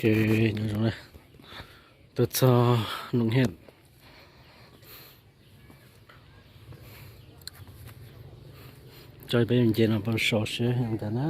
Ces nyob zoo na, tuaj txog Noom Hiaj, tso peb nce no peb so siab ntag na.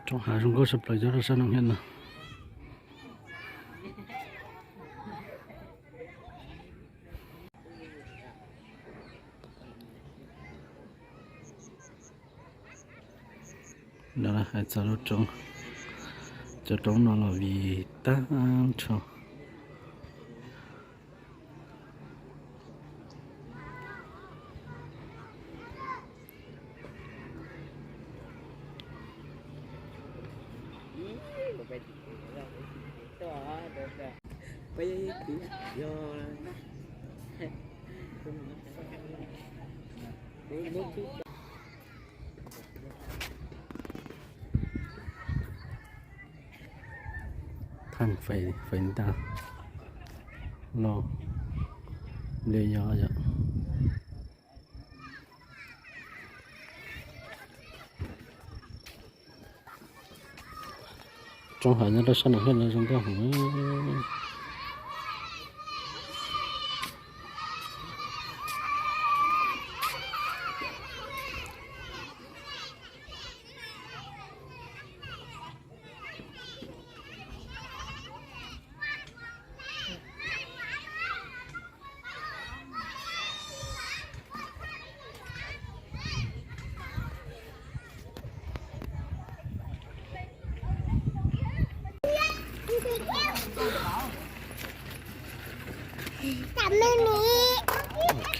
Roob hav zoo nkauj tshaj plaws nyob rau sab Noom Hiaj no. No hais txog lub roob, cov roob no los vim tag nrho. Thaij fais ntaj los nplej nyob yom. Roob hav nyob rau sab Noom Hiaj no zoo nkauj heev. Ok.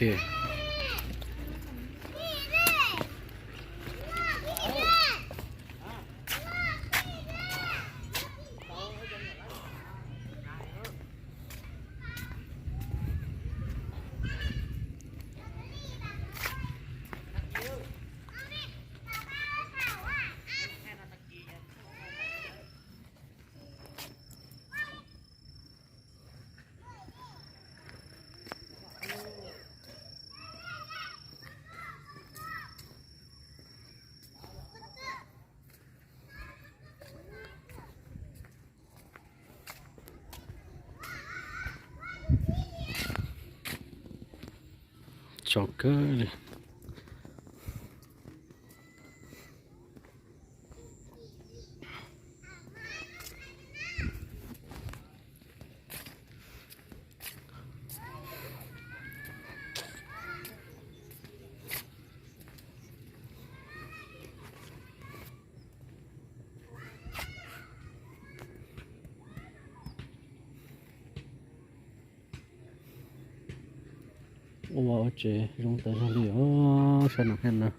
Tso kawg li. Ua vaj ua tsev zoo tas zog li os, sab no hab no.